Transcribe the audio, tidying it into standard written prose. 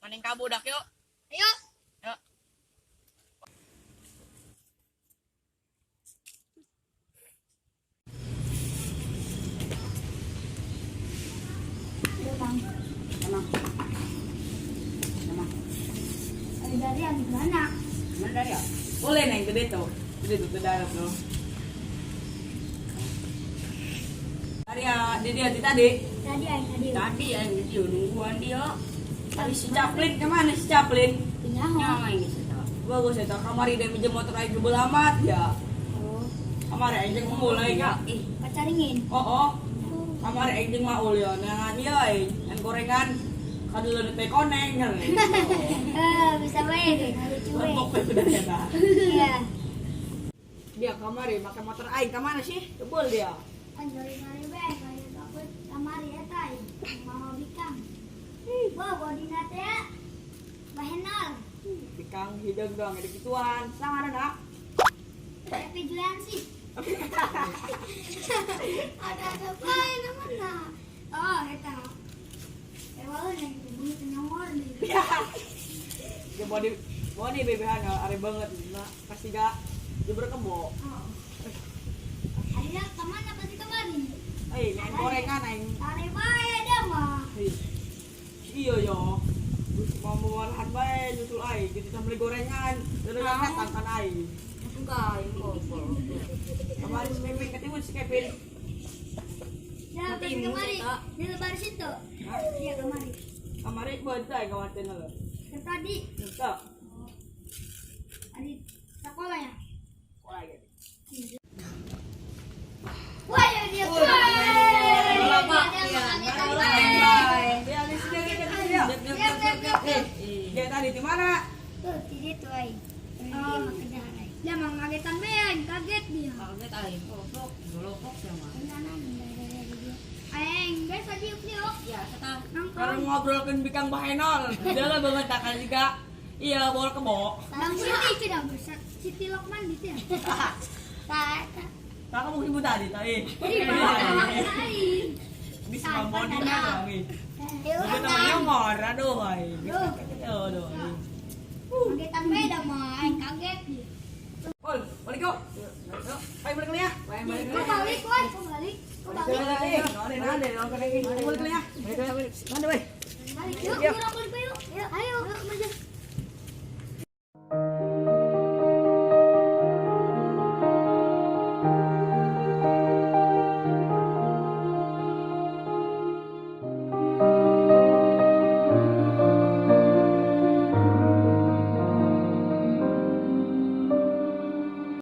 Maning ka budak yuk. Ayo. Yuk. Ayo, Bang. Emang. Emang. Ayo dari yang gimana? Mana dari ya? Boleh neng gede tuh. Gede tuh ke darat tuh. Tadi ya, di dia tadi. Tadi aing tadi. Tadi yang gitu nungguan dia. Tadi si Chaplin kemana si Chaplin? Pinyaho. Nyawa yang gitu. Bagus ya, kamari dia minjem motor aing jebol amat ya. Oh, Kamari aing jeung mulai ka. Ih, pacaringin. Oh, oh. Kamari aing jeung maul ya, nangan ieu aing, ngan gorengan kadulun teh koneng kan. Eh, bisa bae deh, lucu we. Lempok teh udah ya ta. Iya. Dia kamari pakai motor aing kemana sih? Jebol dia. Kan dari-dari bae kayak takut kamari eta aing. Mama bikang. Wah, bodina teh bahenol. Bikang hideung doang ada gituan. Sang ada nak? Tapi jualan sih. Ada ada bae namanya. Oh, eta. Ewa yang bunyi nyongor nih. Dia body body BBH nya are banget nah pasti gak jebur kebo. Oh. Ada kemana pasti kemari? Eh, main gorengan aing. Tarik bae dia mah. Hei. Iya yo. Terus mau mawarahan bae nyusul aing gitu sambil gorengan. Terus datang kan aing. enggak, ini ngobrol. Kemarin si Kevin ketemu si Kevin. Ya, pasti kemari. Di lebar situ. Iya, kemari. Kemarin buat saya kawatin lo. Tadi Entah. tadi sekolah ya? Sekolah gitu. Wah, ya dia. Bola, Pak. Iya, Dia di sini dia di sini dia. dia. Dia tadi di mana? Tuh, di situ aing. Dia mah kejar aing. Dia mah ngagetan be aing, kaget dia. Kaget aing goblok, golokok sama. Aing, biasa diuk-diuk. Ya, setah. Sekarang ngobrolkeun bikang bahenol. Dia lah banget takkan juga. Iya, bola kebo. Bang Siti tidak besar. Siti Lokman gitu ya. Tak, tak. Tak kamu ibu tadi tadi. Jadi bawa aing. Bisa body na dong. Ya Udah udah. namanya ngor, aduh ay. Duh. Aduh. Kagetan beda mah, aing kaget dia. Ol, balik yuk. Yuk, ayo balik ya. Balik. Kok balik, woi? Kok balik? Kok balik? Balik. Balik ya. Balik ya. Balik, weh. Balik yuk, yuk.